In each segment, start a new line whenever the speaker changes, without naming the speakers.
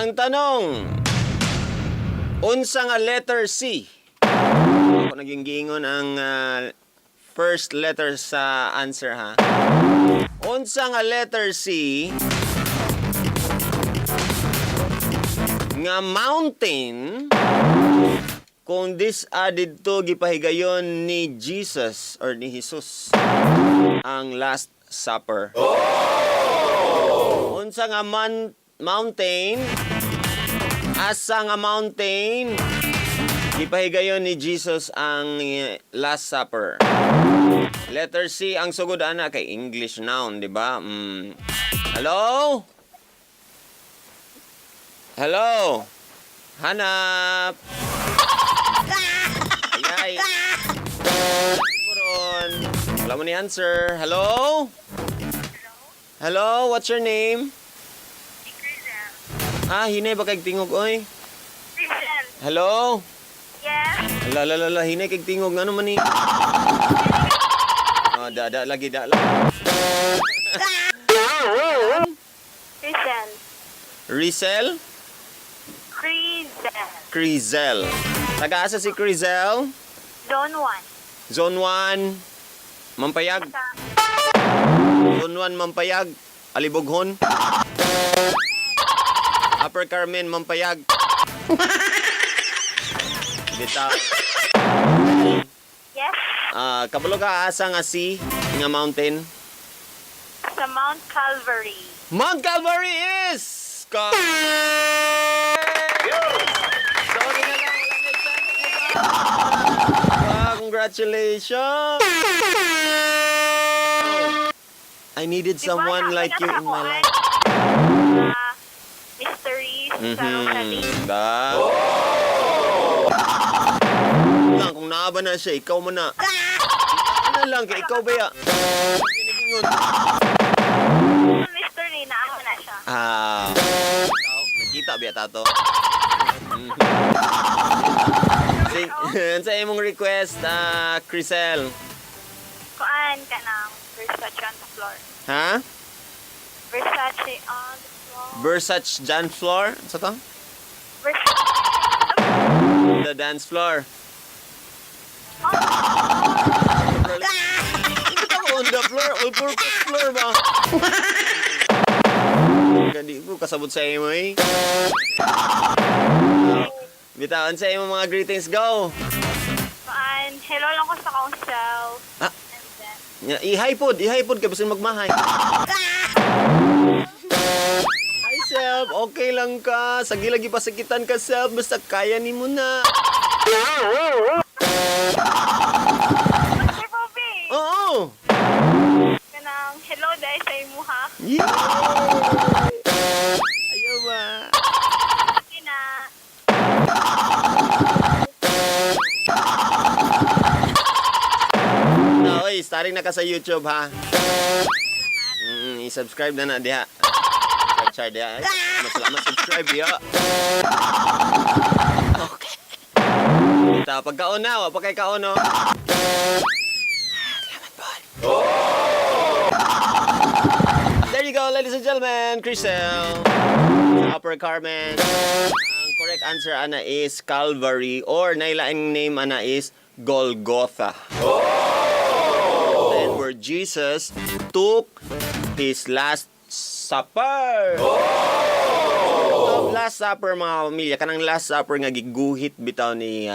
Ang tanong, unsa nga letter C? Ako naging giingon ang first letter sa answer, ha. Unsa nga letter C nga mountain kung this didto gipahigayon ni Jesus or ni Jesus ang Last Supper? Unsa nga mountain? Asa nga mountain gipahigayon ni Jesus ang Last Supper? Letter C ang sugod ana kay English noun, di ba? Hello? Hello? Hanap. Ayay. Ron. Wala mo ni answer. Hello? Hello? What's your name? Ah, hinay ba kay tingog, oy?
Rizal.
Hello?
Yes.
Ala, ala, ala, hinay kay tingog. Ano man ni? Ah, da, da, lagi, da, lagi.
Rizal.
Rizel?
Rizal.
Crizel. Taga-asa si Crizel?
Zone 1.
Zone 1. Mampayag. Zone 1, Mampayag. Aliboghon. Upper Carmen, Mampayag. Bitaw.
Yes.
Ah, kabalo ka asa nga si nga mountain?
Sa Mount Calvary.
Mount Calvary is Sorry na lang, wala na chance. Ah, congratulations! I needed someone like you in my life.
Mysteries sa Rosary.
Da. Lang, kung naaba na siya, ikaw mo na. Ano lang, kay ikaw ba ya? Pinigingon.
Mystery na ako na siya.
Ah. Ikaw, nagkita ba tato? Sa imong request, Crisel.
Kuan ka ng Versace on the floor.
Ha?
Versace on the floor.
Versace dance floor? Sa to?
Versace.
The dance floor. Ito ko on the floor, all purpose floor ba? Gandi ko kasabot sa imo eh. Bitawan sa imo mga greetings, go.
Kuan, hello lang ko sa akong self.
Ah.
And then,
Nya, i-hi pod, i-hi pod kay basin magmahay. Hi self, okay lang ka. Sagi lagi pasakitan ka self, basta kaya nimo na.
Sir Bobby!
Oo.
Kanang hello dahil sa imo ha.
Yeah. Ayaw ba?
Okay na.
Na, oy, starring na ka sa YouTube ha. I-subscribe na na diha. Char diha. Ay, mas salamat subscribe diha. Okay. Ita pagkaon na, wa pa kay kaon no. Salamat po. There you go, ladies and gentlemen, Crisel. Sa Upper Carmen. Ang correct answer ana is Calvary or nailaing name ana is Golgotha. Then where Jesus took his last supper. So, last supper, mga pamilya, kanang last supper nga giguhit bitaw ni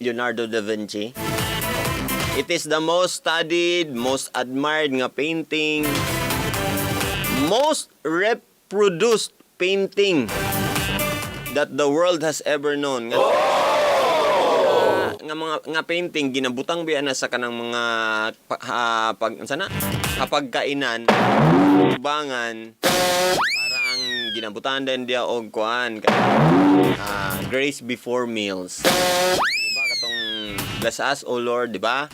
Leonardo da Vinci. It is the most studied, most admired nga painting, most reproduced painting that the world has ever known. Nga mga nga painting ginabutang biya na sa kanang mga pag unsa na hapagkainan, tubangan, parang ginabutan din diya og kuan grace before meals, di ba, katong "Bless us, O Lord," di ba?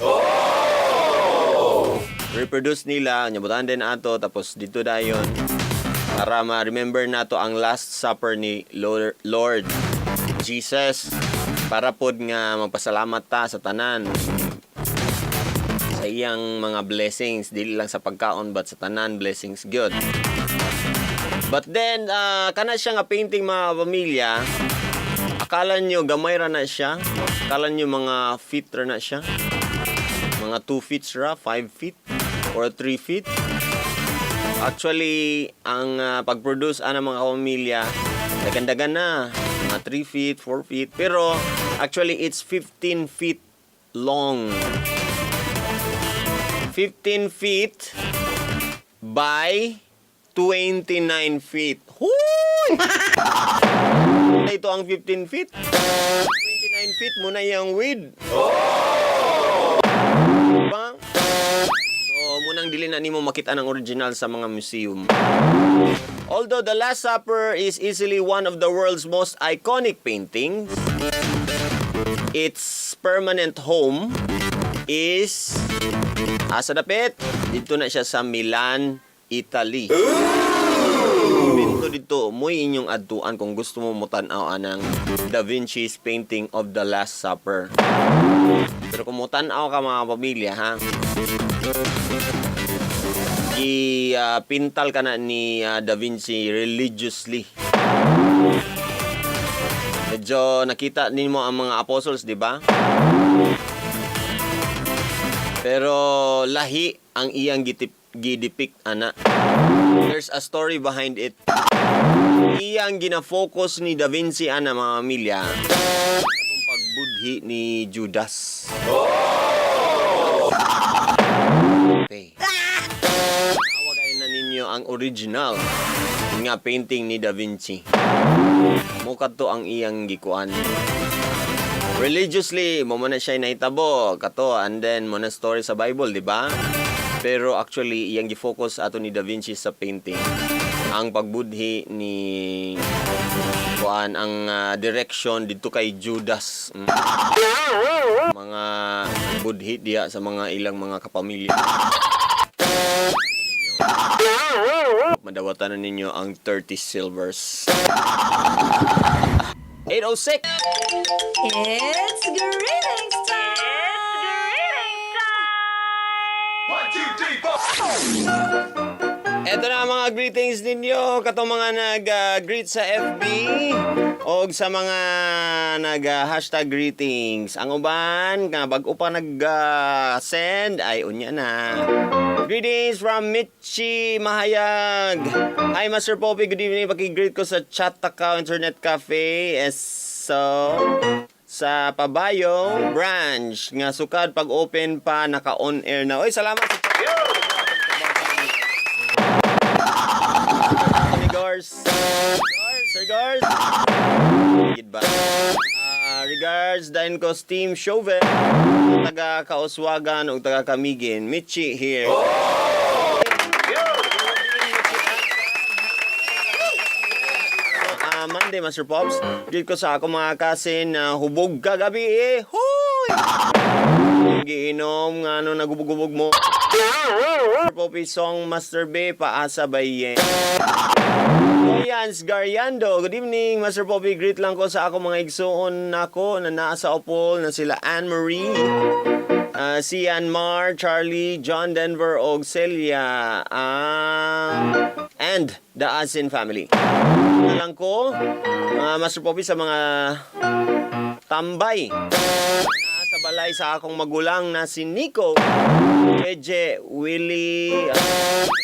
Reproduce nila nya, butangan din ato, tapos dito dayon para ma-remember nato ang Last Supper ni Lord Jesus, para pod nga magpasalamat ta sa tanan sa iyang mga blessings, dili lang sa pagkaon but sa tanan blessings gyud. But then, kana siya nga painting, mga pamilya, akala nyo gamay ra na siya. Akala nyo mga feet ra na siya. Mga 2 feet ra, 5 feet, or 3 feet. Actually, ang pag-produce ana, mga kapamilya, dagan-dagan na. Mga 3 feet, 4 feet. Pero, actually, it's 15 feet long. 15 feet by 29 feet. Huy! Ito ang 15 feet. 29 feet muna yung width. Diba? So, munang dili na nimo makita ng original sa mga museum. Although The Last Supper is easily one of the world's most iconic paintings, its permanent home is asa dapit? Dito na siya sa Milan, Italy. Dito dito mo'y inyong adtuan kung gusto mo mutan-aw anang Da Vinci's painting of The Last Supper. Pero kung mutan-aw ka, mga pamilya, ha, i-pintal ka na ni Da Vinci religiously. Medyo nakita nimo ang mga apostles, di ba? Pero lahi ang iyang gidepict ana. There's a story behind it. Iyang gina-focus ni Da Vinci ana, mga pamilya, atong pagbudhi ni Judas. Okay. Tawagay na ninyo ang original nga painting ni Da Vinci. Mao to ang iyang gikuan. Religiously, mo man na siya nahitabo kato and then mo na story sa Bible, di ba? Pero actually, iyang gi-focus ato ni Da Vinci sa painting ang pagbudhi ni kuan, ang direction dito kay Judas. Mga budhi diya sa mga ilang mga kapamilya. Madawatan na ninyo ang 30 silvers. 8:06.
It's greetings time!
It's greetings time!
Eto na ang mga greetings ninyo katong mga nag-greet sa FB o sa mga nag-#greetings. Ang uban nga bag-o pa nag-send ay unya na. Greetings from Michi Mahayag. Hi, Master Poppy, good evening. Paki-greet ko sa Chat Takao Internet Cafe. So, sa Pabayo branch nga sukad pag-open pa naka-on air na. Oy, salamat sa kami, Gars. Gars, Sir Gars. Gid ba? Ah, regards dayon ko Steam Chauvel, taga Kauswagan ug taga Camiguin. Michi here. Ah, Monday, Master Pops. Greet ko sa ako mga cousin na hubog kagabi eh. Hoy! Giinom nga ano nagubog-gubog mo. Poppy Song Master B, Paasa by Yen. Yans Gariando, good evening, Master Poppy. Greet lang ko sa ako mga igsuon nako na naa sa Opol na sila Anne Marie, si Ann Mar, Charlie, John Denver, og Celia, and the Asin family. Na lang ko, Master Poppy, sa mga tambay na sa balay sa akong magulang na si Nico, Jeje, Willie,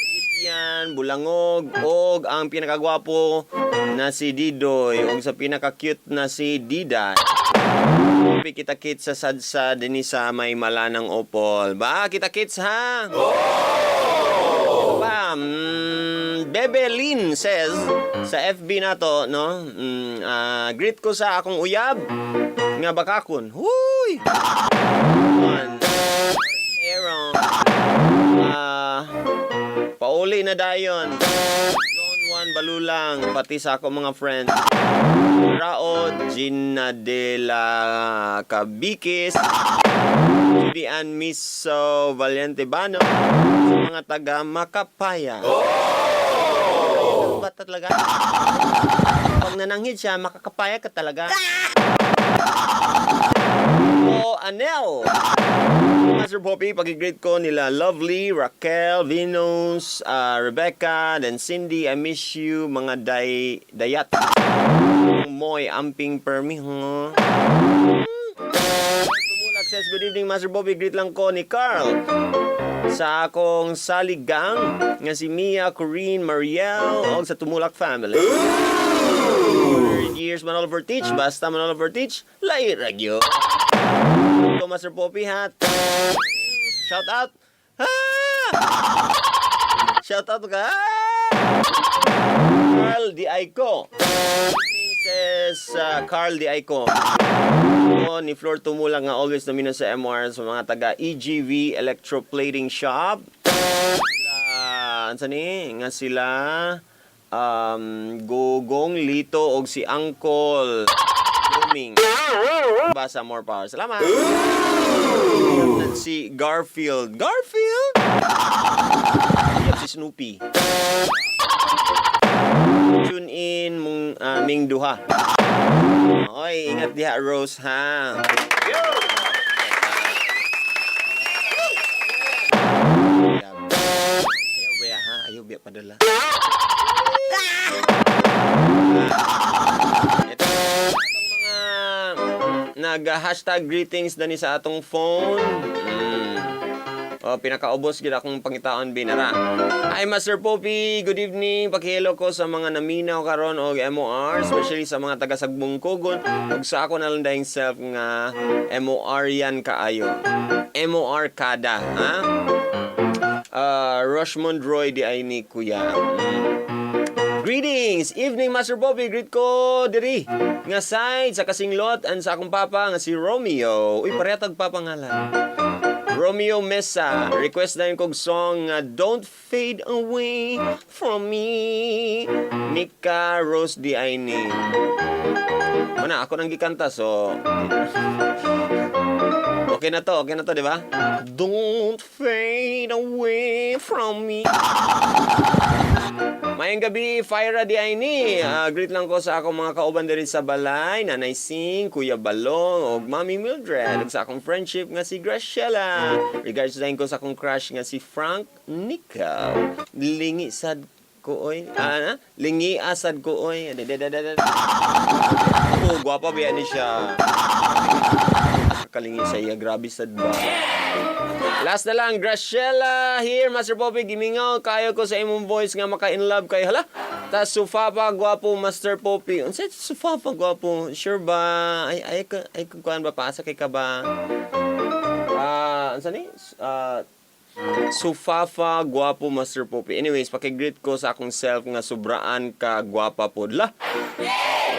Itian, Bulangog, og ang pinakagwapo na si Didoy, og sa pinaka-cute na si Dida. Kita kits sa sadsa dinhi sa may Malanang Opol. Ba, kita kits ha? Ito pa, Bebe Lynn says sa FB na to, no? Greet ko sa akong uyab nga bakakon. Huy! One. Aaron. Pauli na dayon. John Juan Balulang, pati sa ako mga friends. Raot, Gina de la Cabikis, Judy Ann Miso Valiente Bano, sa mga taga Makapaya. Oh! Ba talaga? Pag nananghid siya, makakapaya ka talaga. O Anel. Master Poppy, pag-greet ko nila Lovely, Raquel, Venus, Rebecca, then Cindy, I miss you, mga day, dayat. Moy, amping permi, huh? Tumulak says, "Good evening, Master Bobby. Greet lang ko ni Carl. Sa akong saligang nga si Mia, Corinne, Mariel, og sa Tumulak family. 100 years Manolo Fortich, basta Manolo Fortich, lahi ra gyud." Ko Master Poppy hat. Shout out. Ah! Shout out ka. Ah! Carl Di Aiko. Says Carl Di Aiko. Ko ni Flor Tumulak nga always naminaw sa MR sa mga taga EGV Electroplating Shop. Sila, ansa ni? Nga sila Gugong Lito og si Uncle Blooming. Basa more power. Salamat. Si Garfield. Garfield? Yep, si Snoopy. Tune in mong ming duha. Oy, ingat diha, Rose, ha. Ayaw biya ha, ayaw biya padala. Ito atong mga nag-#greetings dani sa atong phone. Oh, pinakaubos gid akong pangitaon binara. Hi, Master Poppy, good evening. Pakihelo ko sa mga naminaw karon og MOR, especially sa mga taga Sagbong Kugon ug sa ako na lang dahing self nga MOR yan kaayo. MOR kada, ha? Rushmond Roy di ay ni Kuya. Greetings! Evening, Master Bobby. Greet ko diri nga side sa Kasinglot and sa akong papa nga si Romeo. Uy, pareha tag papangalan. Romeo Mesa, request na yung kog song nga "Don't Fade Away From Me." Nika Rose di ay ni. Mana, ako nang gikanta, so okay na to, di ba? Don't fade away from me. Mayong gabi, Fyra di ay ni. Greet lang ko sa akong mga kauban diri sa balay, Nanay Sing, Kuya Balong, ug Mami Mildred, ug sa akong friendship nga si Graciela. Regards din ko sa akong crush nga si Frank Nickel. Lingi sad ko oy. Ah, na? Lingi asad ko oy. Da, da, da, da. Oh, gwapa ba ni siya? Kalingi sa iya, grabe sad ba? Last na lang, Graciela here, Master Poppy, gimingaw kayo ko sa imong voice nga maka-in love kayo. Hala, ta sufa pa gwapo, Master Poppy. Unsa sufa pa gwapo? Sure ba? Ay ay ay, ay kuan ba, paasa kay ka ba? Ah, unsa ni? Ah, sufafa gwapo, Master Poppy. Anyways, paki-greet ko sa akong self nga sobraan ka gwapa pod. La.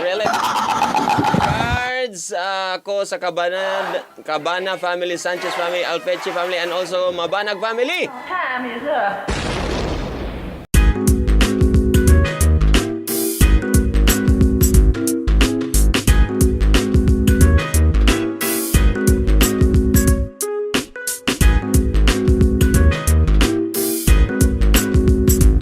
Really? Cards ako sa Cabana, Cabana family, Sanchez family, Alpeche family, and also Mabanag family.
Time is up.